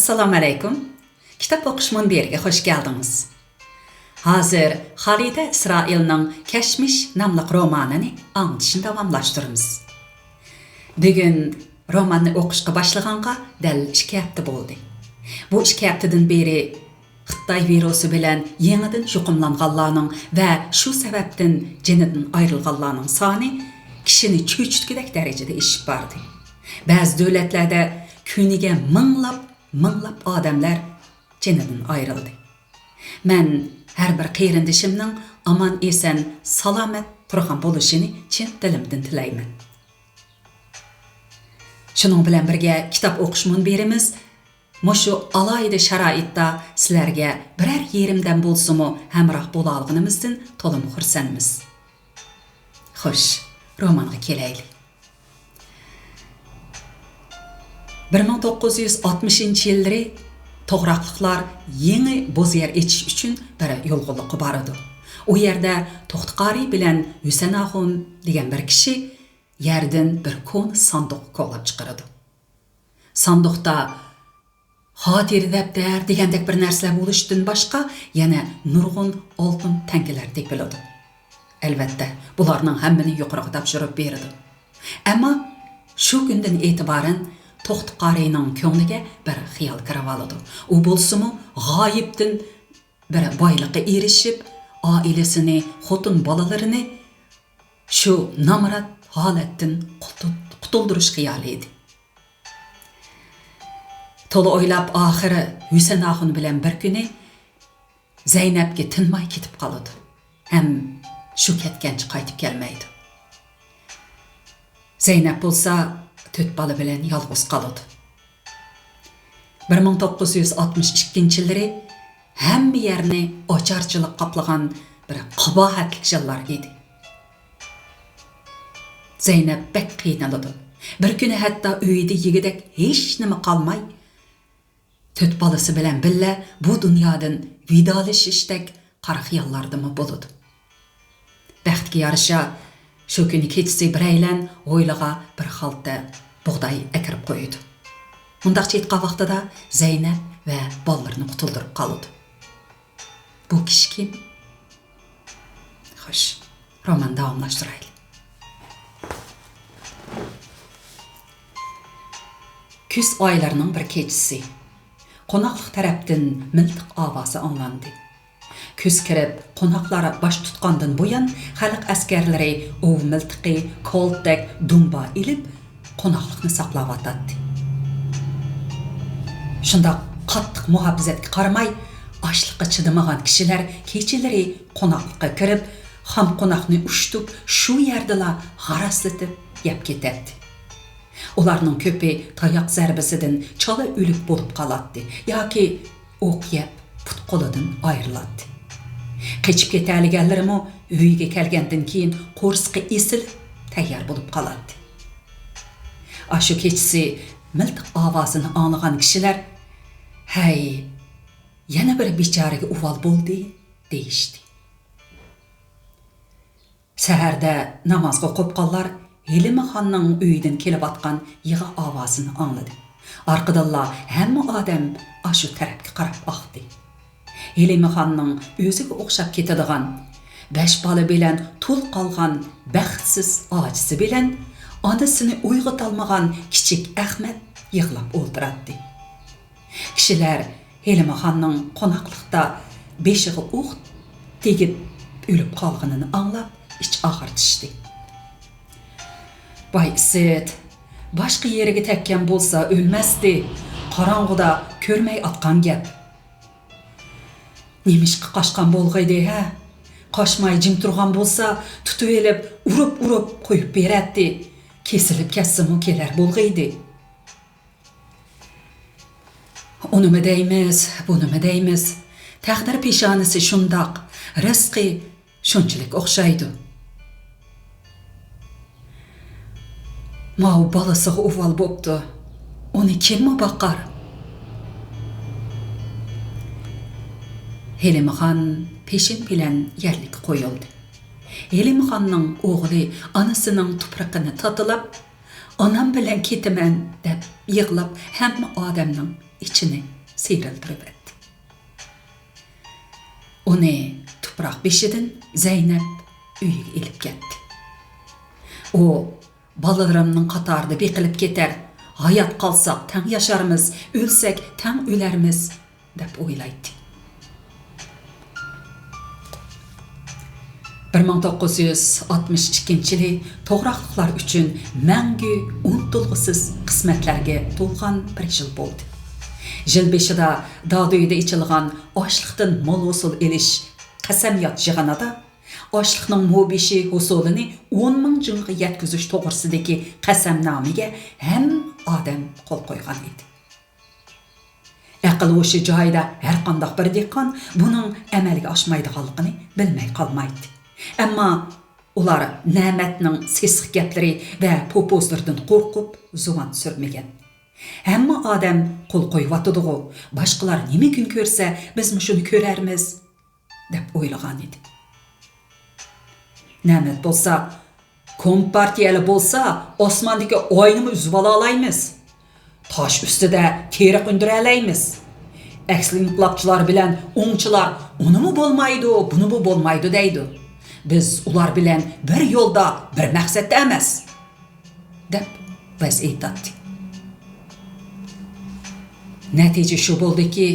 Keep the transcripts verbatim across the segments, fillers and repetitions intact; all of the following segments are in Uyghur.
ئەسسالامۇئەلەيكۇم. كىتاب ئوقۇش مۇنبىرىگە خۇش كەلدىڭىز. ھازىر خالىدە ئىسرائىلنىڭ كەشمىش ناملىق رومانىنى ئاڭلىتىشنى داۋاملاشتۇرىمىز. بۈگۈن روماننى ئوقۇشقا باشلىغانغا دەل ئىككى ھەپتە بولدى. بۇ ئىككى ھەپتىدىن بېرى خىتاي ۋىرۇسى بىلەن يېڭىدىن يۇقۇملانغانلارنىڭ ۋە شۇ سەۋەبتىن جېنىدىن ئايرىلغانلارنىڭ سانى كىشىنى چۆچۈتكۈدەك دەرىجىدە ئېشىپ باردى. بەزى دۆلەتلەردە كۈنىگە مىڭلاپ، مىڭلاپ ئادەملەر جېنىدىن ئايرىلدى. مەن ھەر بىر قېرىندىشىمنىڭ ئامان-ئېسەن، سالامەت تۇرغان بولۇشىنى چىن دىلىمدىن تىلەيمەن. شۇنىڭ بىلەن بىرگە، كىتاب ئوقۇش مۇنبىرىمىز مۇشۇ ئالاھىدە شارائىتتا سىلەرگە بىرەر يېرىمدەم بولسىمۇ ھەمراھ بولالىغىنىمىزدىن تولىمۇ خۇرسەنمىز. خوش، رومانغا كېلەيلى. بىر مىڭ توققۇز يۈز ئاتمىشىنچى يىللىرى توغراقلىقلار يېڭى بوز يەر ئېچىش ئۈچۈن بىر يولغۇنلۇققا بارىدۇ. ئۇ يەردە توختى قارىي بىلەن ھۈسەن ئاخۇن دېگەن بىر كىشى يەردىن بىر كونا ساندۇق كولاپ چىقىرىدۇ. ساندۇقتا خاتىرە دەپتەر دېگەندەك بىر نەرسىلەر بولۇشتىن باشقا، يەنە نۇرغۇن ئالتۇن تەڭگىلەر تېپىلىدۇ. ئەلۋەتتە، بۇلارنىڭ ھەممىنى يۇقىرىغا تاپشۇرۇپ بېرىدۇ. ئەمما شۇ كۈندىن ئېتىبارەن توختى قارىينىڭ كۆڭلىگە بىر خىيال كىرىۋالىدۇ. ئۇ بولسىمۇ غايىبتىن بىر بايلىققا ئېرىشىپ، ئائىلىسىنى، خوتۇن بالىلىرىنى شۇ نامرات ھالەتتىن قۇتۇ-، قۇتۇلدۇرۇش خىيالى ئىدى. تولا ئويلاپ، ئاخىرى ھۈسەن ئاخۇن بىلەن بىر كۈنى زەينەپكە تىنماي كېتىپ قالىدۇ ھەم شۇ كەتكەنچە قايتىپ كەلمەيدۇ. زەينەپ بولسا تۆت بالا بىلەن يالغۇز قالىدۇ. بىر مىڭ توققۇز يۈز ئاتمىش ئىككىنچى يىللىرى ھەممە يەرنى ئاچارچىلىق قاپلىغان بىر قاباھەتلىك يىللار ئىدى. زەينەپ بەك قىينىلىدۇ. بىر كۈنى ھەتتا ئۆيىدە يېگۈدەك ھېچنېمە قالماي، تۆت بالىسى بىلەن بىللە بۇ دۇنيادىن ۋىدالىشىشتەك قارا خىياللاردىمۇ بولىدۇ. بەختكە يارىشا، شۇ كۈنى كېچىسى بىرەيلەن ھويلىغا بىر خالتا بۇغداي ئەكىرىپ قويىدۇ. مۇنداقچە ئېيتقان ۋاقتىدا زەينەپ ۋە بالىلىرىنى قۇتۇلدۇرۇپ قالىدۇ. بۇ كىشى كىم؟ خوش، روماننى داۋاملاشتۇرايلى. كۈز ئايلىرىنىڭ بىر كېچىسى. قوناقلىق تەرەپتىن مىلتىق ئاۋازى ئاڭلاندى. كۈز كىرىپ، قوناقلار باش تۇتقاندىن بۇيان، خەلق ئەسكەرلىرى ئوۋ مىلتىقى، كالتەك، دۇمبا ئېلىپ، قوناقلىقنى ساقلاۋاتاتتى. شۇنداق قاتتىق مۇھاپىزەتكە قارىماي، ئاچلىققا چىدىمىغان كىشىلەر كېچىلىرى قوناقلىققا كىرىپ، خام قوناقنى ئۇشتۇپ، شۇ يەردىلا غاراسلىتىپ يەپ كېتەتتى. ئۇلارنىڭ كۆپى تاياق زەربىسىدىن چالا ئۆلۈك بولۇپ قالاتتى ياكى ئوق يەپ پۇت-قولىدىن ئايرىلاتتى. قېچىپ كېتەلىگەنلىرىمۇ ئۆيىگە كەلگەندىن كېيىن قورسىقى ئېسىلىپ تەييار بولۇپ قالاتتى. ئاشۇ كېچىسى مىلتىق ئاۋازىنى ئاڭلىغان كىشىلەر، «ھەي، يەنە بىر بىچارىگە ئۇۋال بولدى» دېيىشتى. سەھەردە نامازغا قوپقانلار ھېلىمخاننىڭ ئۆيىدىن كېلىۋاتقان يىغا ئاۋازىنى ئاڭلىدى. ئارقىدىنلا ھەممە ئادەم ئاشۇ تەرەپكە قاراپ ئاقتى. ھېلىمخاننىڭ ئۆزىگە ئوخشاپ كېتىدىغان، بەش بالا بىلەن تۇل قالغان بەختسىز ئاچىسى بىلەن ئانىسىنى ئويغىتالمىغان كىچىك ئەخمەت يىغلاپ ئولتۇراتتى. كىشىلەر ھېلىمخاننىڭ قوناقلىقتا بېشىغا ئوق تېگىپ ئۆلۈپ قالغىنىنى ئاڭلاپ ئىچ ئاغرىتىشتى. ۋاي ئىسىت، باشقا يېرىگە تەگكەن بولسا ئۆلمەستى، قاراڭغۇدا كۆرمەي ئاتقان گەپ. نېمىشقا قاچقان بولغىيدى ھە؟ قاچماي جىم تۇرغان بولسا تۇتۇۋېلىپ ئۇرۇپ-ئۇرۇپ قويۇپ بېرەتتى. كېسىلىپ كەتسىمۇ كېلەر بولغىيدى. ئۇنىمۇ دەيمىز، بۇنىمۇ دەيمىز. تەقدىر پېشانىسى شۇنداق، رىزقى شۇنچىلىك ئوخشايدۇ. ماۋۇ بالىسىغا ئۇۋال بوپتۇ. ئۇنى كىممۇ باقار؟ ھېلىمخان پېشىن بىلەن يەرلىككە قويۇلدى. ھېلىمخاننىڭ ئوغلى ئانىسىنىڭ تۇپرىقىنى تاتىلاپ، «ئانام بىلەن كېتىمەن» دەپ يىغلاپ، ھەممە ئادەمنىڭ ئىچىنى سىيرىلدۇرۇۋەتتى. ئۇنى تۇپراق بېشىدىن زەينەپ ئۆيىگە ئېلىپ كەتتى. ئۇ، «بالىلىرىمنىڭ قاتارىدا بېقىلىپ كېتەر، ھايات قالساق تەڭ ياشارمىز، ئۆلسەك تەڭ ئۆلەرمىز» دەپ ئويلايتتى. بىر مىڭ توققۇز يۈز ئاتمىش ئىككىنچى يىلى توغراقلىقلار ئۈچۈن مەڭگۈ ئۇنتۇلغۇسىز قىسمەتلەرگە تولغان بىر يىل بولدى. يىل بېشىدا دادۈيدە ئېچىلغان ئاشلىقتىن مول ھوسۇل ئېلىش قەسەمياد يىغىنىدا ئاشلىقنىڭ مو بېشى ھوسۇلىنى ئون مىڭ جىڭغا يەتكۈزۈش توغرىسىدىكى قەسەمنامىگە ھەممە ئادەم قول قويغان ئىدى. ئەقىل ھوشى جايىدا ھەرقانداق بىر دېھقان بۇنىڭ ئەمەلگە ئاشمايدىغانلىقىنى بىلمەي قالمايتتى. ئەمما ئۇلار نەمەتنىڭ سېسىق گەپلىرى ۋە پوپوزلىرىدىن قورقۇپ زۇۋان سۈرمىگەن. ھەممە ئادەم قول قويۇۋاتىدىغۇ، باشقىلار نېمە كۈن كۆرسە، بىزمۇ شۇنى كۆرەرمىز، دەپ ئويلىغان ئىدى. نەمەت بولسا، «كومپارتىيەلەر بولسا، ئاسماندىكى ئاينىمۇ ئۈزۈۋالالايمىز. تاش ئۈستىدە تېرىق ئۈندۈرەلەيمىز. ئەكسىل ئىنقىلابچىلار بىلەن ئوڭچىلار ئۇنىمۇ بولمايدۇ، بۇنىمۇ بولمايدۇ دەيدۇ. بىز ئۇلار بىلەن بىر يولدا، بىر مەقسەتتە ئەمەس.» دەپ ۋەز ئېيتاتتى. نەتىجە شۇ بولدىكى،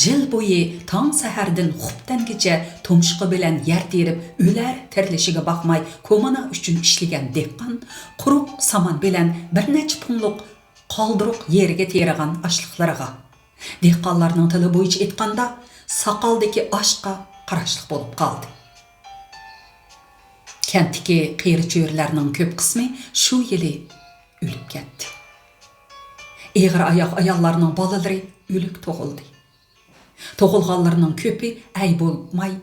يىل بويى تاڭ سەھەردىن خۇپتەنگىچە تۇمشۇقى بىلەن يەر تېرىپ ئۆلەر تىرىلىشىگە باقماي، كوممۇنا ئۈچۈن ئىشلىگەن دېھقان قۇرۇق سامان بىلەن بىر نەچچە پۇڭلۇق قالدۇرۇق يېرىگە تېرىغان ئاشلىقلىرىغا، دېھقانلارنىڭ تىلى بويىچە ئېيتقاندا، ساقالدىكى ئاشقا قاراشلىق بولۇپ قالدى. كەنتتىكى قېرى-چۆرىلەرنىڭ كۆپ قىسمى شۇ يىلى ئۆلۈپ كەتتى. ئېغىر ئاياق ئاياللارنىڭ بالىلىرى ئۆلۈك تۇغۇلدى. تۇغۇلغانلىرىنىڭ كۆپى ئەي بولماي،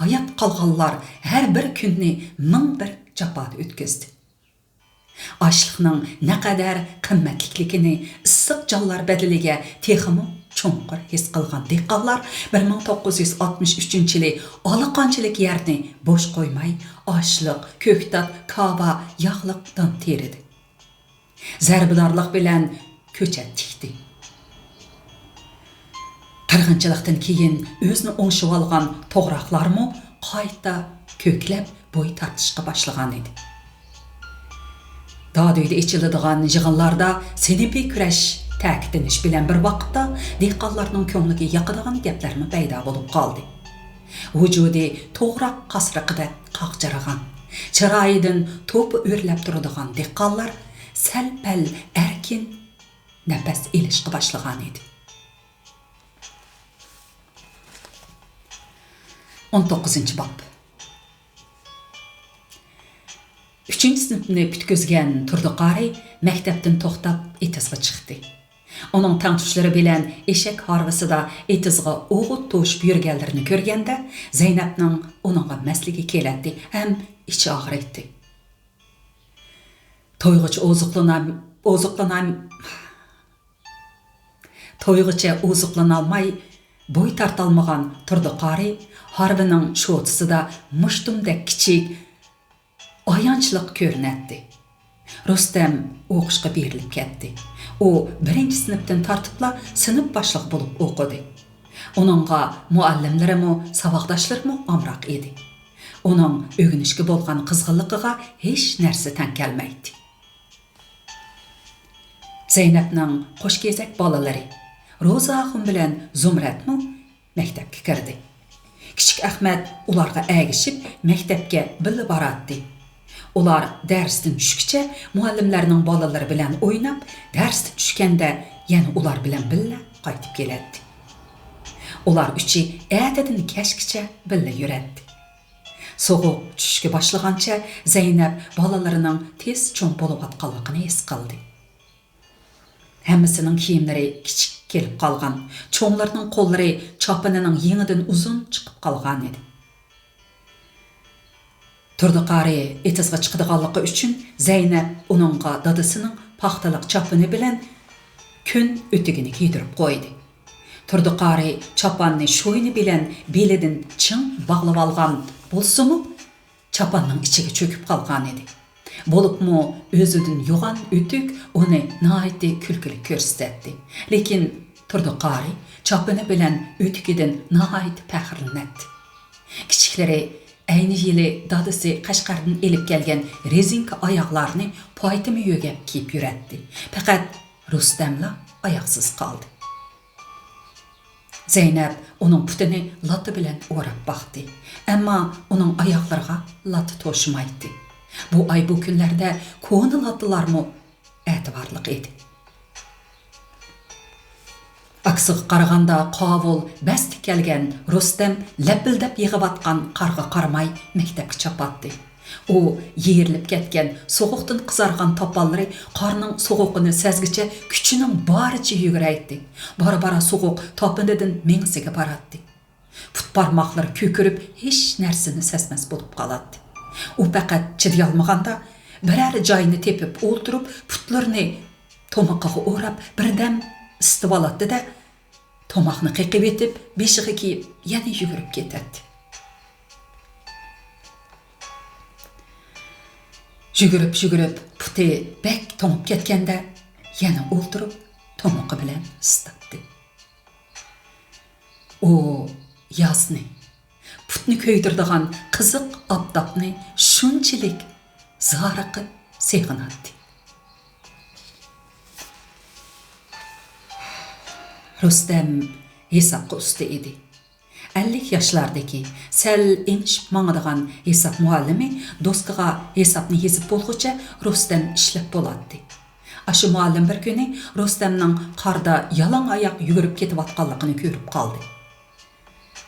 ھايات قالغانلار ھەر بىر كۈننى مىڭ بىر جاپادا ئۆتكۈزدى. ئاشلىقنىڭ نەقەدەر قىممەتلىكلىكىنى ئىسسىق جانلار بەدىلىگە تېخىمۇ چوڭقۇر ھېس قىلغان دېھقانلار بىر مىڭ توققۇز يۈز ئاتمىش ئۈچىنچى يىلى ئالىقانچىلىك يەرنى بوش قويماي، ئاشلىق، كۆكتات، كاۋا، ياغلىق دان تېرىدى. زەربىدارلىق بىلەن كۆچەت تىكتى. قىرغىنچىلىقتىن كېيىن ئۆزىنى ئوڭشىۋالغان توغراقلارمۇ قايتا كۆكلەپ، بوي تارتىشقا باشلىغانىدى. دادۈيدە ئېچىلىدىغان يىغىنلاردا سىنىپىي كۈرەش تەكىتلىنىش بىلەن بىر ۋاقىتتا، دېھقانلارنىڭ كۆڭلىگە ياقىدىغان گەپلەرمۇ پەيدا بولۇپ قالدى. ۋۇجۇدى توغراق قاسرىقىدەك قاغجىرىغان، چىرايىدىن توپا ئۆرلەپ تۇرىدىغان دېھقانلار سەل-پەل ئەركىن نەپەس ئېلىشقا باشلىغانىدى. ئون توققۇزىنچى باب. ئۈچىنچى سىنىپنى پۈتكۈزگەن تۇردى قارى مەكتەپتىن توختاپ ئېتىزغا چىقتى. ئۇنىڭ تەڭتۇشلىرى بىلەن ئېشەك ھارۋىسىدا ئېتىزغا ئوغۇت توشۇپ يۈرگەنلىرىنى كۆرگەندە، زەينەپنىڭ ئۇنىڭغا مەستلىكى كېلەتتى ھەم ئىچى ئاغرىيتتى. تويغۇچە ئوزۇقلىنام-، ئوزۇقلىنام-، تويغۇچە ئوزۇقلىنالماي، بوي تارتالمىغان تۇردى قارى ھارۋىنىڭ شوتىسىدا مۇشتۇمدەك كىچىك ئايانچلىق كۆرۈنەتتى. رۇستەم ئوقۇشقا بېرىلىپ كەتتى. ئۇ بىرىنچى سىنىپتىن تارتىپلا سىنىپ باشلىقى بولۇپ ئوقۇدى. ئۇنىڭغا مۇئەللىملىرىمۇ، ساۋاقداشلىرىمۇ ئامراق ئىدى. ئۇنىڭ ئۆگىنىشكە بولغان قىزغىنلىقىغا ھېچ نەرسە تەڭ كەلمەيتتى. زەينەپنىڭ قوش كېزەك بالىلىرى روزاخۇن بىلەن زۇمرەتمۇ مەكتەپكە كىردى. كىچىك ئەخمەت ئۇلارغا ئەگىشىپ مەكتەپكە بىللە باراتتى. ئۇلار دەرستىن چۈشكىچە مۇئەللىملەرنىڭ بالىلىرى بىلەن ئويناپ، دەرستىن چۈشكەندە يەنە ئۇلار بىلەن بىللە قايتىپ كېلەتتى. ئۇلار ئۈچى ئەتىدىن كەچكىچە بىللە يۈرەتتى. سوغۇق چۈشۈشكە باشلىغانچە زەينەپ بالىلىرىنىڭ تېز چوڭ بولۇۋاتقانلىقىنى ھېس قىلدى. ھەممىسىنىڭ كىيىملىرى كىچىك كېلىپ قالغان، چوڭلىرىنىڭ قوللىرى چاپىنىنىڭ يېڭىدىن ئۇزۇن چىقىپ قالغانىدى. تۇردى قارى ئېتىزغا چىقىدىغانلىقى ئۈچۈن زەينەپ ئۇنىڭغا دادىسىنىڭ پاختىلىق چاپىنى بىلەن كۈن ئۆتۈكىنى كىيدۈرۈپ قويدى. تۇردى قارى چاپاننى شوينى بىلەن بېلىدىن چىڭ باغلىۋالغان بولسىمۇ، چاپاننىڭ ئىچىگە چۆكۈپ قالغانىدى. بولۇپمۇ ئۆزىدىن يوغان ئۆتۈك ئۇنى ناھايىتى كۈلكىلىك كۆرسىتەتتى. لېكىن تۇردى قارى چاپىنى بىلەن ئۆتۈكىدىن ناھايىتى پەخىرلىنەتتى. كىچىكلىرى ئەينى يىلى دادىسى قەشقەردىن ئېلىپ كەلگەن رېزىنكا ئاياغلارنى پايتىمى يۆگەپ كىيىپ يۈرەتتى. پەقەت رۇستەملا ئاياغسىز قالدى. زەينەپ ئۇنىڭ پۇتىنى لاتا بىلەن ئوراپ باقتى. ئەمما ئۇنىڭ ئاياغلىرىغا لاتا توشمايتتى. بۇ ئاي، بۇ كۈنلەردە كونا لاتىلارمۇ ئەتىۋارلىق ئىدى. ئاكىسىغا قارىغاندا قاۋۇل، بەستە كەلگەن رۇستەم لەپىلدەپ يىغىۋاتقان قارغا قارىماي مەكتەپكە چاپاتتى. ئۇ يېرىلىپ كەتكەن، سوغۇقتىن قىزارغان تاپانلىرى قارنىڭ سوغۇقىنى سەزگۈچە كۈچىنىڭ بارىچە يۈگۈرەيتتى. بارا-بارا سوغۇق تاپىنىدىن مېڭىسىگە باراتتى. پۇت بارماقلىرى كۆكىرىپ، ھېچ نەرسىنى سەزمەس بولۇپ قالاتتى. ئۇ پەقەت چىدىيالمىغاندا، بىرەر جاينى تېپىپ ئولتۇرۇپ، پۇتلىرىنى تومىقىغا ئوراپ، بىردەم ئىسسىتىۋالاتتى-دە، توماقنى قېقىۋېتىپ، بېشىغا كىيىپ، يەنە يۈگۈرۈپ كېتەتتى. يۈگۈرۈپ-يۈگۈرۈپ پۇتى بەك توڭۇپ كەتكەندە، يەنە ئولتۇرۇپ، تومىقى بىلەن ئىسسىتاتتى. ئۇ يازنى، پۇتنى كۆيدۈرىدىغان قىزىق ئاپتاپنى شۇنچىلىك زارىقىپ سېغىناتتى. رۇستەم ھېسابقا ئۇستا ئىدى. ئەللىك ياشلاردىكى، سەل ئېڭىشىپ ماڭىدىغان ھېساب مۇئەللىمى دوسكىغا ھېسابنى يېزىپ بولغۇچە رۇستەم ئىشلەپ بولاتتى. ئاشۇ مۇئەللىم بىر كۈنى رۇستەمنىڭ قاردا يالاڭ ئاياق يۈگۈرۈپ كېتىۋاتقانلىقىنى كۆرۈپ قالدى.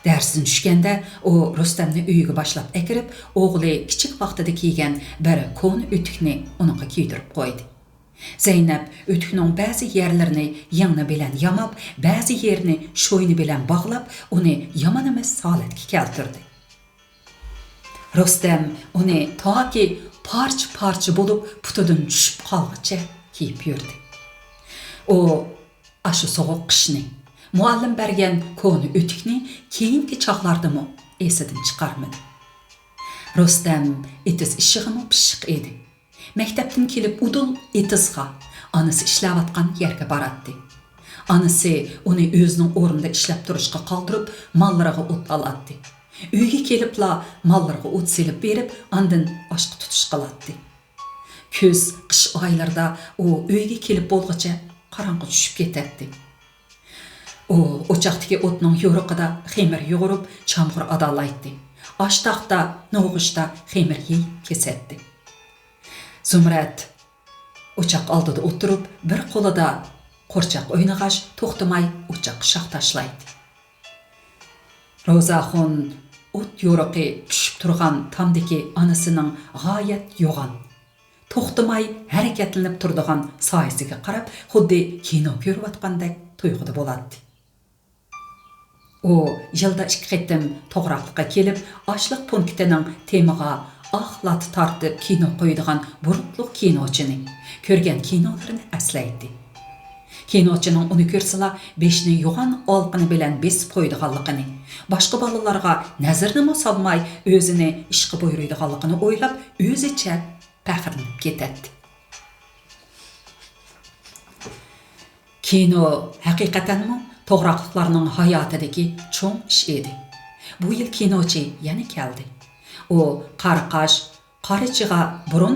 دەرستىن چۈشكەندە ئۇ رۇستەمنى ئۆيىگە باشلاپ ئەكىرىپ، ئوغلى كىچىك ۋاقتىدا كىيگەن بىر كونا ئۆتۈكنى ئۇنىڭغا كىيدۈرۈپ قويدى. زەينەپ ئۆتۈكنىڭ بەزى يەرلىرىنى يىڭنە بىلەن ياماپ، بەزى يېرىنى شوينا بىلەن باغلاپ، ئۇنى يامان ئەمەس ھالەتكە كەلتۈردى. رۇستەم ئۇنى تاكى پارچە-پارچە بولۇپ پۇتىدىن چۈشۈپ قالغۇچە كىيىپ يۈردى. ئۇ ئاشۇ سوغۇق قىشنى، مۇئەللىم بەرگەن كونا ئۆتۈكنى كېيىنكى چاغلاردىمۇ ئېسىدىن چىقارمىدى. رۇستەم ئېتىز ئىشىغىمۇ پىششىق ئىدى. مەكتەپتىن كېلىپ ئۇدۇل ئېتىزغا، ئانىسى ئىشلەۋاتقان يەرگە باراتتى. ئانىسى ئۇنى ئۆزىنىڭ ئورنىدا ئىشلەپ تۇرۇشقا قالدۇرۇپ، ماللىرىغا ئوت ئالاتتى. ئۆيگە كېلىپلا ماللىرىغا ئوت سېلىپ بېرىپ، ئاندىن ئاشقا تۇتۇش قىلاتتى. كۈز، قىش ئايلىرىدا ئۇ ئۆيگە كېلىپ بولغۇچە قاراڭغۇ چۈشۈپ كېتەتتى. ئۇ ئوچاقتىكى ئوتنىڭ يورۇقىدا خېمىر يۇغۇرۇپ، چامغۇر ئادالايتتى. ئاشتاقتا، نوغۇچتا خېمىر يېيىپ كېسەتتى. زۇمرەت ئوچاق ئالدىدا ئولتۇرۇپ، بىر قولىدا قورچاق ئوينىغاچ، توختىماي ئوچاققا شاخ تاشلايتتى. روزاخۇن ئوت يورۇقى چۈشۈپ تۇرغان تامدىكى ئانىسىنىڭ غايەت يوغان، توختىماي ھەرىكەتلىنىپ تۇرىدىغان سايىسىگە قاراپ، خۇددى كىنو كۆرۈۋاتقاندەك تۇيغۇدا بولاتتى. ئۇ يىلدا ئىككى قېتىم توغراقلىققا كېلىپ، ئاشلىق پونكىتىنىڭ تېمىغا ئاق لاتا تارتىپ كىنو قويىدىغان بۇرۇتلۇق كىنوچىنى، كۆرگەن كىنولىرىنى ئەسلەيتتى. كىنوچىنىڭ ئۇنى كۆرسىلا، بېشىنى يوغان ئالىقىنى بىلەن بېسىپ قويىدىغانلىقىنى، باشقا بالىلارغا نەزىرىنىمۇ سالماي، ئۆزىنى ئىشقا بۇيرۇيدىغانلىقىنى ئويلاپ، ئۆزىچە پەخىرلىنىپ كېتەتتى. كىنو ھەقىقەتەنمۇ توغراقلىقلارنىڭ ھاياتىدىكى چوڭ ئىش ئىدى. بۇ يىل كىنوچى يەنە كەلدى. ئۇ قارا قاش، قارا چىغا بۇرۇن،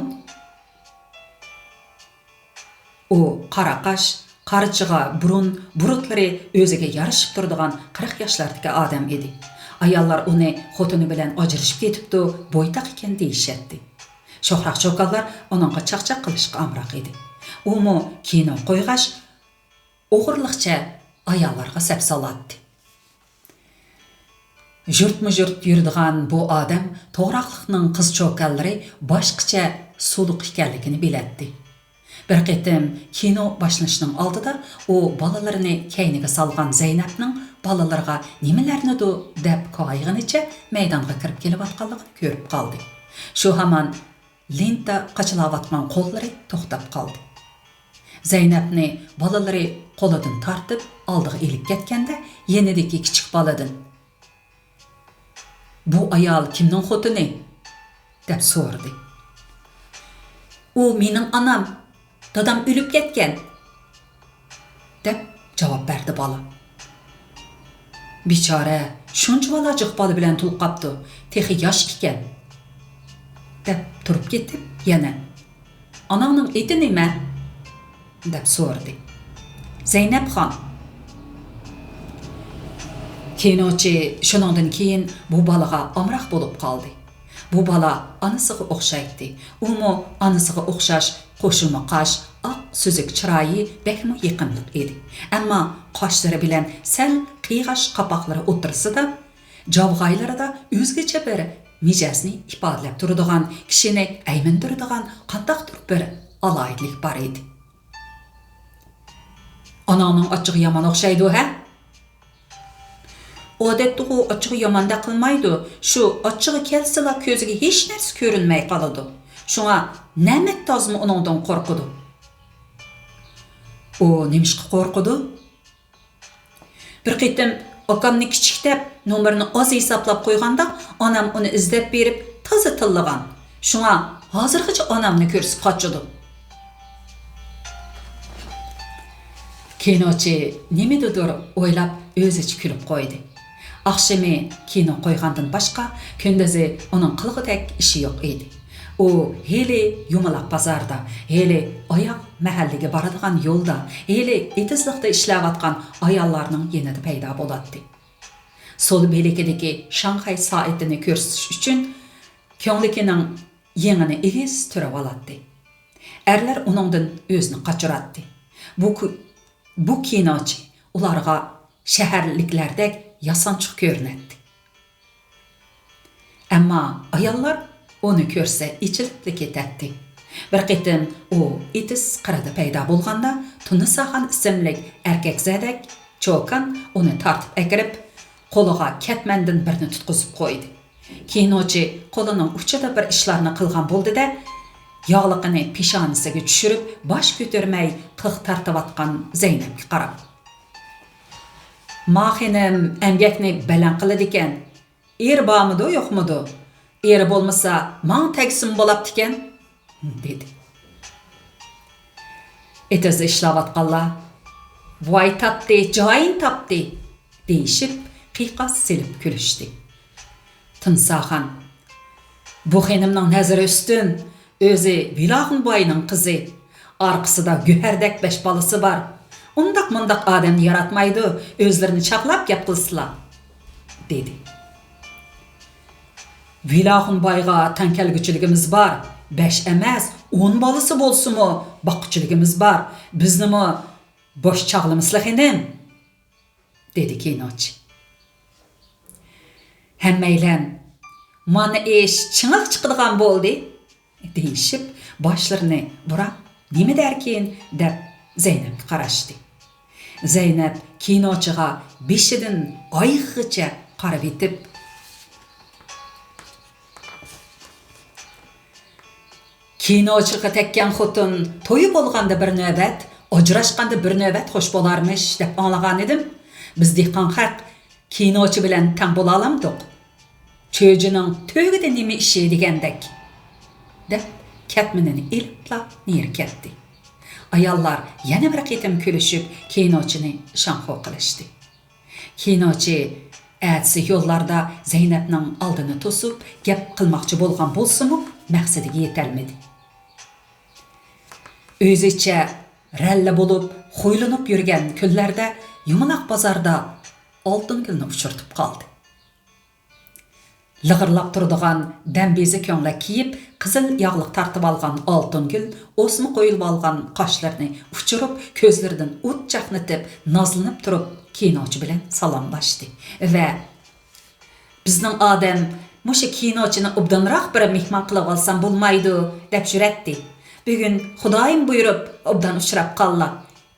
ئۇ قارا قاش، قارا چىغا بۇرۇن، بۇرۇتلىرى ئۆزىگە يارىشىپ تۇرىدىغان قىرىق ياشلاردىكى ئادەم ئىدى. ئاياللار ئۇنى خوتۇنى بىلەن ئاجرىشىپ كېتىپتۇ، بويتاق ئىكەن دېيىشەتتى. شوخراق چوكانلار ئۇنىڭغا چاقچاق قىلىشقا ئامراق ئىدى. ئۇمۇ كىنو قويغاچ، ئوغرىلىقچە ئاياللارغا سەپ سالاتتى. يۇرتمۇ يۇرت يۈرىدىغان بۇ ئادەم توغراقلىقنىڭ قىز چوكانلىرى باشقىچە سۇلۇق ئىكەنلىكىنى بىلەتتى. بىر قېتىم كىنو باشلىنىشنىڭ ئالدىدا ئۇ بالىلىرىنى كەينىگە سالغان زەينەپنىڭ بالىلىرىغا نېمىلەرنىدۇ دەپ كايىغىنىچە مەيدانغا كىرىپ كېلىۋاتقانلىقىنى كۆرۈپ قالدى. شۇ ھامان لېنتا قاچىلاۋاتقان قوللىرى توختاپ قالدى. زەينەپنى بالىلىرى قولىدىن تارتىپ ئالدىغا ئېلىپ كەتكەندە، يېنىدىكى كىچىك بالىدىن، «بۇ ئايال كىمنىڭ خوتۇنى؟» دەپ سورىدى. «ئۇ مېنىڭ ئانام، دادام ئۆلۈپ كەتكەن» دەپ جاۋاب بەردى بالا. بىچارە، شۇنچە بالا جىق بالا بىلەن تولۇپ قاپتۇ، تېخى ياش ئىكەن. دەپ تۇرۇپ كېتىپ يەنە، ئاناڭنىڭ ئېتى نېمە؟ دەپ سورىدى. زەينەپخان. كىنوچى شۇنىڭدىن كېيىن بۇ بالىغا ئامراق بولۇپ قالدى. بۇ بالا ئانىسىغا ئوخشايتتى. ئۇمۇ ئانىسىغا ئوخشاش قوشۇلما قاش، ئاق سۈزۈك چىرايى بەكمۇ يېقىملىق ئىدى. ئەمما قاشلىرى بىلەن سەل قىيغاش قاپاقلىرى ئوتتۇرىسىدا، جاۋغايلىرىدا ئۆزگىچە بىر مىجەزنى ئىپادىلەپ تۇرىدىغان، كىشىنى ئەيمىندۈرىدىغان قانداقتۇر بىر ئالاھىدىلىك بار ئىدى. ئاناڭنىڭ ئاچچىقى يامان ئوخشايدۇ، ھە؟ ئادەتتىغۇ ئاچچىقى ياماندەك قىلمايدۇ، شۇ ئاچچىقى كەلسىلا كۆزىگە ھېچ نەرسە كۆرۈنمەي قالىدۇ. شۇڭا نەمەت تازىمۇ ئۇنىڭدىن قورقىدۇ. ئۇ نېمىشقا قورقىدۇ؟ بىر قېتىم ئاكامنى كىچىك دەپ، نومۇرىنى ئاز ھېسابلاپ قويغاندا، ئانام ئۇنى ئىزدەپ بېرىپ تازا تىللىغان. شۇڭا ھازىرغىچە ئانامنى كۆرسە قاچىدۇ. كىنوچى نېمىدۇدۇر ئويلاپ، ئۆزىچە كۈلۈپ قويدى. ئاخشىمى كىنو قويغاندىن باشقا، كۈندۈزى ئۇنىڭ قىلغۇدەك ئىشى يوق ئىدى. ئۇ ھېلى يۇمىلاق بازاردا، ھېلى ئاياغ مەھەللىگە بارىدىغان يولدا، ھېلى ئېتىزلىقتا ئىشلەۋاتقان ئاياللارنىڭ يېنىدا پەيدا بولاتتى. سول بىلىكىدىكى شاڭخەي سائىتىنى كۆرسىتىش ئۈچۈن كۆڭلىكىنىڭ يېڭىنى ئېگىز تۈرۈۋالاتتى. ئەرلەر ئۇنىڭدىن ئۆزىنى قاچۇراتتى. بۇ كۇ-، بۇ كىنوچى ئۇلارغا شەھەرلىكلەردەك ياسانچۇق كۆرۈنەتتى. ئەمما ئاياللار ئۇنى كۆرسە ئېچىلىپلا كېتەتتى. بىر قېتىم ئۇ ئېتىز قىرىدا پەيدا بولغاندا، تۇنساخان ئىسىملىك ئەركەكزەدەك چوكان ئۇنى تارتىپ ئەكىرىپ، قولىغا كەتمەندىن بىرنى تۇتقۇزۇپ قويدى. كىنوچى قولىنىڭ ئۇچىدا بىر ئىشلارنى قىلغان بولدى-دە، ياغلىقىنى پېشانىسىگە چۈشۈرۈپ، باش كۆتۈرمەي قىلىق تارتىۋاتقان زەينەپكە قاراپ، ما خېنىم ئەمگەكنى بەلەن قىلىدىكەن. ئېرى بارمىدۇ، يوقمىدۇ؟ ئېرى بولمىسا، ماڭا تەگسىمۇ بولاپتىكەن، دېدى. ئېتىزدا ئىشلەۋاتقانلار، ۋاي تاپتى، جايىنى تاپتى، دېيىشىپ، قىيقاس سېلىپ كۈلۈشتى. تۇنساخان، بۇ خېنىمنىڭ نەزىرى ئۈستۈن، ئۆزى ۋىلاخۇن باينىڭ قىزى، ئارقىسىدا گۆھەردەك بەش بالىسى بار. ئۇنداق مۇنداق ئادەمنى ياراتمايدۇ، ئۆزلىرىنى چاغلاپ گەپ قىلسىلا، دېدى. ۋىلاخۇن بايغا تەڭ كەلگۈچىلىكىمىز بار، بەش ئەمەس، ئون بالىسى بولسىمۇ باققۇچىلىكىمىز بار. بىزنىمۇ بوش چاغلىمىسىلا خېنىم، دېدى كىنوچى. ھەممەيلەن، مانا ئىش چىڭىغا چىقىدىغان بولدى، دېيىشىپ، باشلىرىنى بۇراپ، نېمە دەركىن دەپ زەينەپكە قاراشتى. زەينەپ كىنوچىغا بېشىدىن ئايىغىغىچە قارىۋېتىپ، كىنوچىغا تەگكەن خوتۇن تويى بولغاندا بىر نۆۋەت، ئاجراشقاندا بىر نۆۋەت خوش بولارمىش دەپ ئاڭلىغانىدىم. بىز دېھقان خەق كىنوچى بىلەن تەڭ بولالامدۇق؟ چۆجىنىڭ تۆگىدە نېمە ئىشى دېگەندەك، دەپ كەتمىنىنى ئېلىپلا نېرى كەتتى. ئاياللار يەنە بىر قېتىم كۈلۈشۈپ، كىنوچىنى شاڭخۇ قىلىشتى. كىنوچى ئەتىسى يوللاردا زەينەپنىڭ ئالدىنى توسۇپ، گەپ قىلماقچى بولغان بولسىمۇ، مەقسىتىگە يېتەلمىدى. ئۆزىچە رەللە بولۇپ، خۇيلىنىپ يۈرگەن كۈنلەردە يۇمىلاق بازاردا ئالتۇنگۈلنى ئۇچرىتىپ قالدى. لىغىرلاپ تۇرىدىغان دەمبىزە كۆڭلەك كىيىپ، قىزىل ياغلىق تارتىۋالغان ئالتۇنگۈل ئوسما قويۇلۇۋالغان قاشلىرىنى ئۇچۇرۇپ، كۆزلىرىدىن ئوت چاقنىتىپ، نازلىنىپ تۇرۇپ، كىنوچى بىلەن سالاملاشتى ۋە، بىزنىڭ ئادەم مۇشۇ كىنوچىنى ئوبدانراق بىر مېھمان قىلىۋالسام بولمايدۇ، دەپ يۈرەتتى. بۈگۈن خۇدايىم بۇيرۇپ، ئوبدان ئۇچراپ قاللا.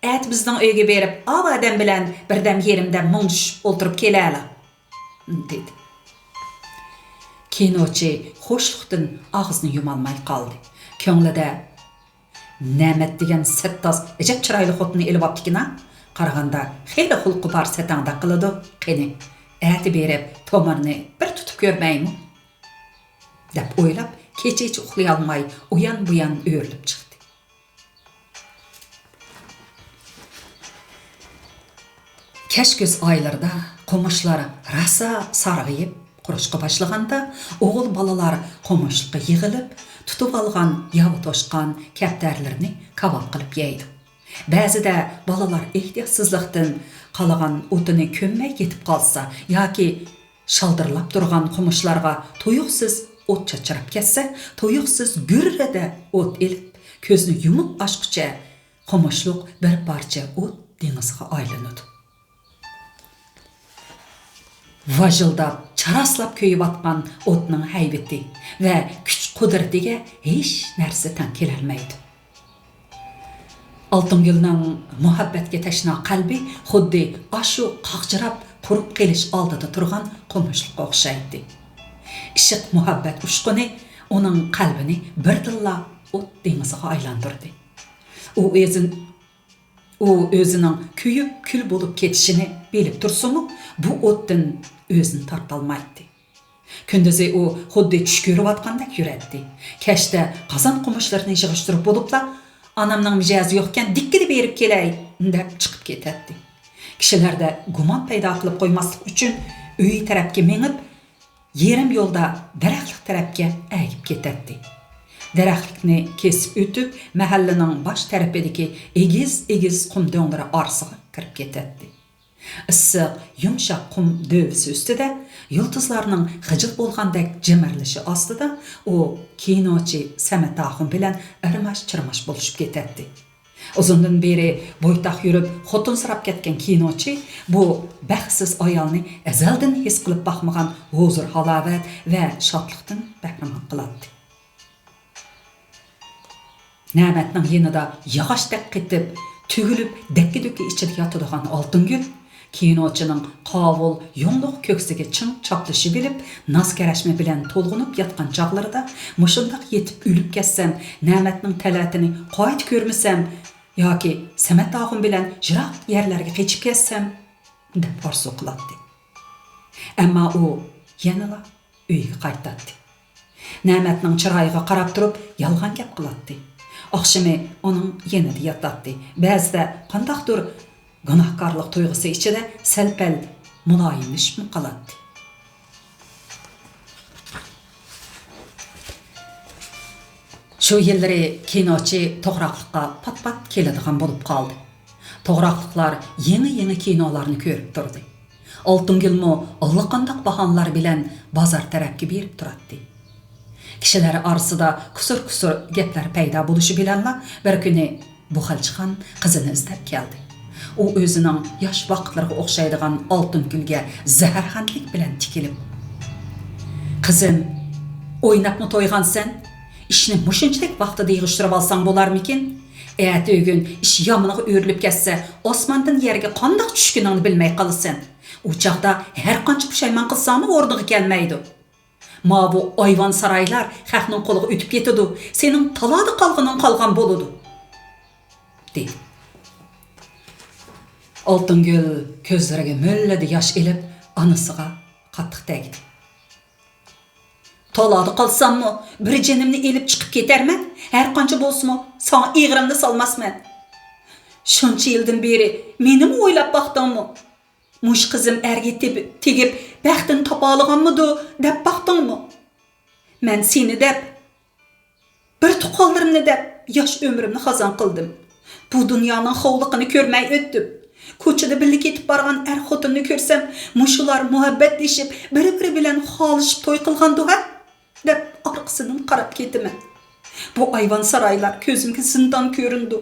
ئەتە بىزنىڭ ئۆيگە بېرىپ، ئاۋۇ ئادەم بىلەن بىردەم يېرىمدەم مۇڭدىشىپ ئولتۇرۇپ كېلەلا، دېدى. كىنوچى خۇشلۇقتىن ئاغزىنى يۇمالماي قالدى. كۆڭلىدە، نەمەت دېگەن سەتتاز ئەجەب چىرايلىق خوتۇننى ئېلىۋاپتىكىنا. قارىغاندا خېلى خۇلقى بار سەتەڭدەك قىلىدۇ. قېنى، ئەتە بېرىپ تومۇرنى بىر تۇتۇپ كۆرمەيمۇ؟ دەپ ئويلاپ، كېچىچە ئۇخلىيالماي ئۇيان-بۇيان ئۆرۈلۈپ چىقتى. كەچ كۈز ئايلىرىدا قومۇشلار راسا سارغىيىپ قۇرۇشقا باشلىغاندا، ئوغۇل بالىلار قومۇشلۇققا يىغىلىپ، تۇتۇۋالغان ياۋا توشقان كەپتەرلىرىنى كاۋاپ قىلىپ يەيدۇ. بەزىدە بالىلار ئېھتىياتسىزلىقتىن قالغان ئوتىنى كۆممەي كېتىپ قالسا ياكى شالدىرلاپ تۇرغان قومۇشلارغا تۇيۇقسىز ئوت چاچراپ كەتسە، تۇيۇقسىز گۈررىدە ئوت ئېلىپ، كۆزنى يۇمۇپ ئاچقۇچە قومۇشلۇق بىر پارچە ئوت دېڭىزىغا ئايلىنىدۇ. ۋاژىلداپ، چاراسلاپ كۆيۈۋاتقان ئوتنىڭ ھەيۋىتى ۋە كۈچ-قۇدرىتىگە ھېچ نەرسە تەڭ كېلەلمەيدۇ. ئالتۇنگۈلنىڭ مۇھەببەتكە تەشنا قەلبى خۇددى ئاشۇ قاغجىراپ قۇرۇپ قېلىش ئالدىدا تۇرغان قومۇشلۇققا ئوخشايتتى. ئىشق-مۇھەببەت ئۇچقۇنى ئۇنىڭ قەلبىنى بىردىنلا ئوت دېڭىزىغا ئايلاندۇردى. ئۇ ئۆزىن-، ئۇ ئۆزىنىڭ كۆيۈپ كۈل بولۇپ كېتىشىنى بىلىپ تۇرسىمۇ، بۇ ئوتتىن ئۆزىنى تارتالمايتتى. كۈندۈزى ئۇ خۇددى چۈش كۆرۈۋاتقاندەك يۈرەتتى. كەچتە قازان قومۇشلىرىنى يىغىشتۇرۇپ بولۇپلا، «ئانامنىڭ مىجەزى يوقكەن، دىككىدە بېرىپ كېلەي» دەپ چىقىپ كېتەتتى. كىشىلەردە گۇمان پەيدا قىلىپ قويماسلىق ئۈچۈن ئۆيى تەرەپكە مېڭىپ، يېرىم يولدا دەرەخلىك تەرەپكە ئەگىپ كېتەتتى. دەرەخلىكنى كېسىپ ئۆتۈپ، مەھەللىنىڭ باش تەرىپىدىكى ئېگىز-ئېگىز قۇم دۆڭلىرى ئارىسىغا كىرىپ كېتەتتى. ئىسسىق، يۇمشاق قۇم دۆۋىسى ئۈستىدە يۇلتۇزلارنىڭ غىجىل بولغاندەك جىمىرلىشى ئاستىدا ئۇ كىنوچى سەمەت ئاخۇن بىلەن ئىرماش-چىرماش بولۇشۇپ كېتەتتى. ئۇزۇندىن بېرى بويتاق يۈرۈپ خوتۇنسىراپ كەتكەن كىنوچى بۇ بەختسىز ئايالنى ئەزەلدىن ھېس قىلىپ باقمىغان ھۇزۇر-ھالاۋەت ۋە شادلىقتىن بەھرىمەن قىلاتتى. نەمەتنىڭ يېنىدا ياغاچتەك قېتىپ، تۈگۈلۈپ، دەككە-دۈككە ئىچىدە ياتىدىغان ئالتۇنگۈل كىنوچىنىڭ قاۋۇل يۇڭلۇق كۆكسىگە چىڭ چاپلىشىۋېلىپ، ناز-كەرەشمە بىلەن تولغىنىپ ياتقان چاغلىرىدا، مۇشۇنداق يېتىپ ئۆلۈپ كەتسەم، نەمەتنىڭ تەلەتىنى قايتا كۆرمىسەم ياكى سەمەت ئاخۇن بىلەن يىراق يەرلەرگە قېچىپ كەتسەم، دەپ ئارزۇ قىلاتتى. ئەمما ئۇ يەنىلا ئۆيىگە قايتاتتى. نەمەتنىڭ چىرايىغا قاراپ تۇرۇپ يالغان گەپ قىلاتتى. ئاخشىمى ئۇنىڭ يېنىدا ياتاتتى. بەزىدە قانداقتۇر گۇناھكارلىق تۇيغۇسى ئىچىدە سەل-پەل مۇلايىملىشىپمۇ قالاتتى. شۇ يىللىرى كىنوچى توغراقلىققا پات-پات كېلىدىغان بولۇپ قالدى. توغراقلىقلار يېڭى-يېڭى كىنولارنى كۆرۈپ تۇردى. ئالتۇنگۈلمۇ ئاللىقانداق باھانىلەر بىلەن بازار تەرەپكە بېرىپ تۇراتتى. كىشىلەر ئارىسىدا كۇسۇر-كۇسۇر گەپلەر پەيدا بولۇشى بىلەنلا بىر كۈنى بۇخەلچىخان قىزىنى ئىزدەپ كەلدى. ئۇ ئۆزىنىڭ ياش ۋاقىتلىرىغا ئوخشايدىغان ئالتۇنگۈلگە زەھەرخەندلىك بىلەن تىكىلىپ، «قىزىم، ئويناپمۇ تويغانسەن؟ ئىشنى مۇشۇنچىلىك ۋاقتىدا يىغىشتۇرۇۋالساڭ بولارمىكىن؟ ئەتىگۈن ئىش يامىنىغا ئۆرۈلۈپ كەتسە، ئاسماندىن يەرگە قانداق چۈشكىنىڭنى بىلمەي قالىسەن. ئۇ چاغدا ھەرقانچە پۇشايمان قىلساڭمۇ ئورنىغا كەلمەيدۇ. ماۋۇ ئايۋان سارايلار خەقنىڭ قولىغا ئۆتۈپ كېتىدۇ، سېنىڭ تالادا قالغىنىڭ قالغان بولىدۇ» دېدى. ئالتۇنگۈل كۆزلىرىگە مۆلدۈر ياش ئېلىپ، ئانىسىغا قاتتىق تەگدى. «تالادا قالساممۇ، بىر جېنىمنى ئېلىپ چىقىپ كېتەرمەن، ھەرقانچە بولسىمۇ، ساڭا ئېغىرىمنى سالماسمەن. شۇنچە يىلدىن بېرى مېنىمۇ ئويلاپ باقتىڭمۇ؟ مۇشۇ قىزىم ئەرگە تېب-، تېگىپ، بەختىنى تاپالىغانمىدۇ دەپ باقتىڭمۇ؟ مەن سېنى دەپ، بىر تۇغقانلىرىمنى دەپ ياش ئۆمرۈمنى خازان قىلدىم. بۇ دۇنيانىڭ خاۋلىقىنى كۆرمەي ئۆتتۈم. كوچىدا بىللە كېتىپ بارغان ئەر-خوتۇننى كۆرسەم، مۇشۇلار مۇھەببەتلىشىپ، بىر-بىرى بىلەن خالىشىپ توي قىلغاندۇ ھە؟» دەپ ئارقىسىدىن قاراپ كېتىمەن. بۇ ئايۋان سارايلار كۆزۈمگە زىندان كۆرۈنىدۇ.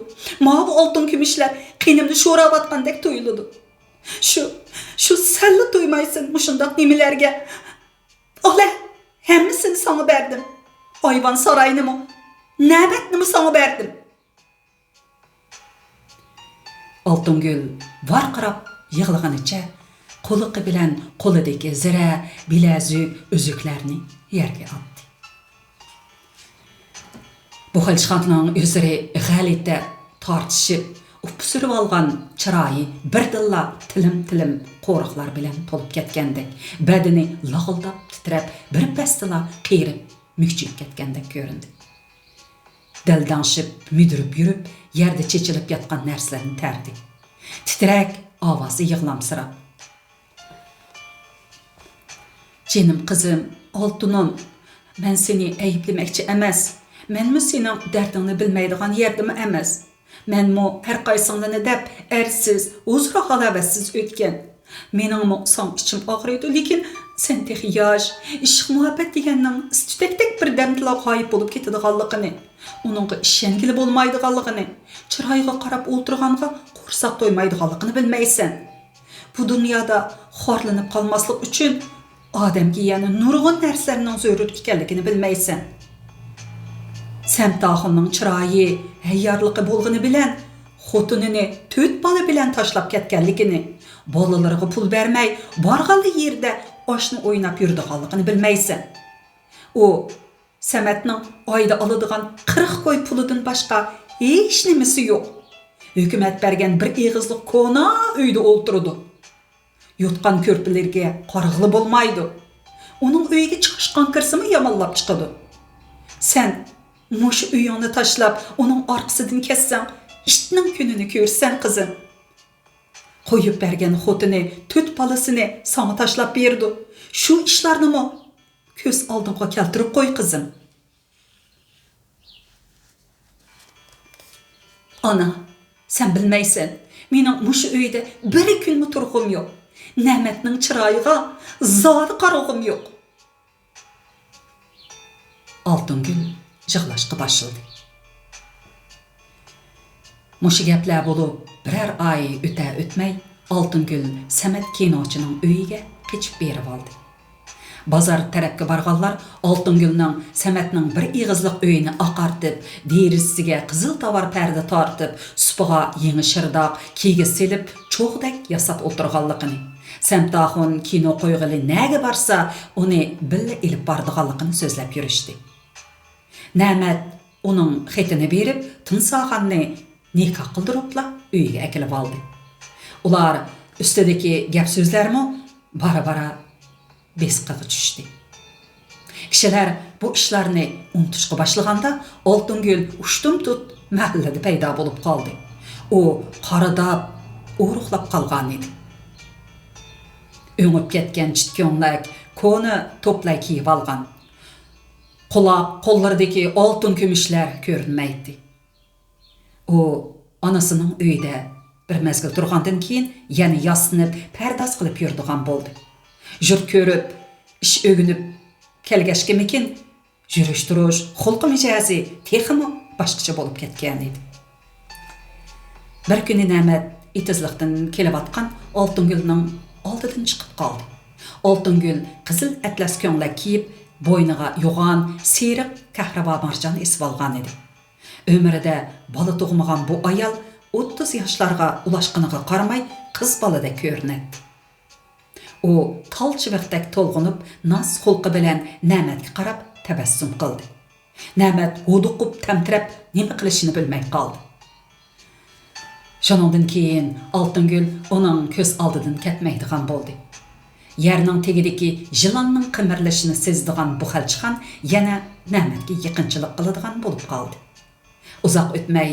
ماۋۇ ئالتۇن كۈمۈشلەر قېنىمنى شوراۋاتقاندەك تۇيۇلىدۇ. شۇ، شۇ سەنلا تويمايسەن مۇشۇنداق نېمىلەرگە. ئالە، ھەممىسىنى ساڭا بەردىم. ئايۋان ساراينىمۇ، نەمەتنىمۇ ساڭا بەردىم. ئالتۇنگۈل ۋارقىراپ يىغلىغىنىچە قۇلىقى بىلەن قولىدىكى زىرە، بىلەزۈك، ئۈزۈكلەرنى يەرگە ئاتتى. بۇخەلچىخاننىڭ ئۆزلىرى غەلىتە تارتىشىپ، ئۇپسۇرۇۋالغان چىرايى بىردىنلا تىلىم-تىلىم قورۇقلار بىلەن تولۇپ كەتكەندەك، بەدىنى لاغىلداپ تىترەپ، بىر پەستىلا قېرىپ، مۈكچىيىپ كەتكەندەك كۆرۈندى. دەلدەڭشىپ، مۈدۈرۈپ يۈرۈپ، يەردە چېچىلىپ ياتقان نەرسىلەرنى تەردى. تىترەك ئاۋازى يىغلامسىراپ. جېنىم قىزىم، ئالتۇنۇم، مەن سېنى ئەيىبلىمەكچى ئەمەس. مەنمۇ سېنىڭ دەردىڭنى بىلمەيدىغان يەردىمۇ ئەمەس. مەنمۇ ھەر قايسىڭلارنى دەپ ئەرسىز، ھۇزۇر-ھالاۋەتسىز ئۆتكەن. مېنىڭمۇ ساڭا ئىچىم ئاغرىيدۇ، لېكىن سەن تېخى ياش، ئىشق-مۇھەببەت دېگەننىڭ ئىس-تۈتەكتەك بىردەمدىلا غايىب بولۇپ كېتىدىغانلىقىنى، ئۇنىڭغا ئىشەنگىلى بولمايدىغانلىقىنى، چىرايىغا قاراپ ئولتۇرغانغا قورساق تويمايدىغانلىقىنى بىلمەيسەن. بۇ دۇنيادا خورلىنىپ قالماسلىق ئۈچۈن ئادەمگە يەنە نۇرغۇن نەرسىلەرنىڭ زۆرۈر ئىكەنلىكىنى بىلمەيسەن. سەمت ئاخۇننىڭ چىرايى، ھەييارلىقى بولغىنى بىلەن خوتۇنىنى تۆت بالا بىلەن تاشلاپ كەتكەنلىكىنى، بالىلىرىغا پۇل بەرمەي، بارغانلا يېرىدە ئاشنا ئويناپ يۈرىدىغانلىقىنى بىلمەيسەن. ئۇ سەمەتنىڭ ئايدا ئالىدىغان قىرىق كوي پۇلىدىن باشقا ھېچنېمىسى يوق. ھۆكۈمەت بەرگەن بىر ئېغىزلىق كونا ئۆيدە ئولتۇرىدۇ. يوتقان-كۆرپىلىرىگە قارىغىلى بولمايدۇ. ئۇنىڭ ئۆيىگە چىقىشقان كىرسىمۇ يامانلاپ چىقىدۇ. سەن مۇشۇ ئۆيۈڭنى تاشلاپ، ئۇنىڭ ئارقىسىدىن كەتسەڭ، ئىتنىڭ كۈنىنى كۆرىسەن، قىزىم. قويۇپ بەرگەن خوتۇنى تۆت بالىسىنى ساڭا تاشلاپ بېرىدۇ. شۇ ئىشلارنىمۇ كۆز ئالدىڭغا كەلتۈرۈپ قوي، قىزىم. ئانا، سەن بىلمەيسەن، مېنىڭ مۇشۇ ئۆيدە بىر كۈنمۇ تۇرغۇم يوق. نەمەتنىڭ چىرايىغا زادى قارىغۇم يوق. ئالتۇنگۈل يىغلاشقا باشلىدى. مۇشۇ گەپلەر بولۇپ، بىرەر ئاي ئۆتە-ئۆتمەي، ئالتۇنگۈل سەمەت كىنوچىنىڭ ئۆيىگە قېچىپ بېرىۋالدى. بازار تەرەپكە بارغانلار ئالتۇنگۈلنىڭ سەمەتنىڭ بىر ئېغىزلىق ئۆيىنى ئاقارتىپ، دېرىزىسىگە قىزىل تاۋار پەردە تارتىپ، سۇپىغا يېڭى شىرداق، كىگىز سېلىپ، چوغدەك ياساپ ئولتۇرغانلىقىنى، سەمت ئاخۇن كىنو قويغىلى نەگە بارسا، ئۇنى بىللە ئېلىپ بارىدىغانلىقىنى سۆزلەپ يۈرۈشتى. نەمەت ئۇنىڭ خېتىنى بېرىپ، تۇنساخاننى نىكاھ قىلدۇرۇپلا ئۆيىگە ئەكېلىۋالدى. ئۇلار ئۈستىدىكى گەپ-سۆزلەرمۇ بارا-بارا بېسىقىغا چۈشتى. كىشىلەر بۇ ئىشلارنى ئۇنتۇشقا باشلىغاندا، ئالتۇنگۈل ئۇشتۇمتۇت مەھەللىدە پەيدا بولۇپ قالدى. ئۇ قارىداپ، ئورۇقلاپ قالغانىدى. ئۆڭۈپ كەتكەن چىت كۆڭلەك، كونا توپلار كىيىۋالغان. قۇلاق، قوللىرىدىكى ئالتۇن كۈمۈشلەر كۆرۈنمەيتتى. ئۇ ئانىسىنىڭ ئۆيىدە بىر مەزگىل تۇرغاندىن كېيىن، يەنە ياسىنىپ، پەرداز قىلىپ يۈرىدىغان بولدى. يۇرت كۆرۈپ، ئىش ئۆگىنىپ كەلگەچكىمىكىن، يۈرۈش-تۇرۇش، خۇلقى-مىجەزى تېخىمۇ باشقىچە بولۇپ كەتكەنىدى. بىر كۈنى نەمەت ئېتىزلىقتىن كېلىۋاتقان ئالتۇنگۈلنىڭ ئالدىدىن چىقىپ قالدى. ئالتۇنگۈل قىزىل ئەتلەس كۆڭلەك كىيىپ، بوينىغا يوغان سېرىق كەھرىبا مارجان ئېسىۋالغانىدى. ئۆمرىدە بالا تۇغمىغان بۇ ئايال ئوتتۇز ياشلارغا ئۇلاشقىنىغا قارىماي، قىز بالىدەك كۆرۈنەتتى. ئۇ تال چىۋىقتەك تولغىنىپ، ناز خۇلقى بىلەن نەمەتكە قاراپ تەبەسسۇم قىلدى. نەمەت ھودۇقۇپ، تەمتىرەپ، نېمە قىلىشىنى بىلمەي قالدى. شۇنىڭدىن كېيىن ئالتۇنگۈل ئۇنىڭ كۆز ئالدىدىن كەتمەيدىغان بولدى. يەرنىڭ تېگىدىكى يىلاننىڭ قىمىرلىشىنى سېزىدىغان بۇ خەلچىخان يەنە نەمەتكە يېقىنچىلىق قىلىدىغان بولۇپ قالدى. ئۇزاق ئۆتمەي،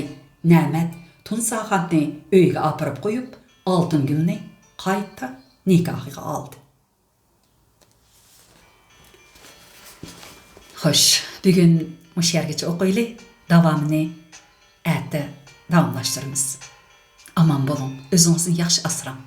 نەمەت تۇنساخاننى ئۆيىگە ئاپىرىپ قويۇپ، ئالتۇنگۈلنى قايتا نىكاھىغا ئالدى. خوش، بۈگۈن مۇشۇ يەرگىچە ئوقۇيلى. داۋامىنى ئەتە داۋاملاشتۇرىمىز. ئامان بولۇڭ، ئۆزىڭىزنى ياخشى ئاسراڭ.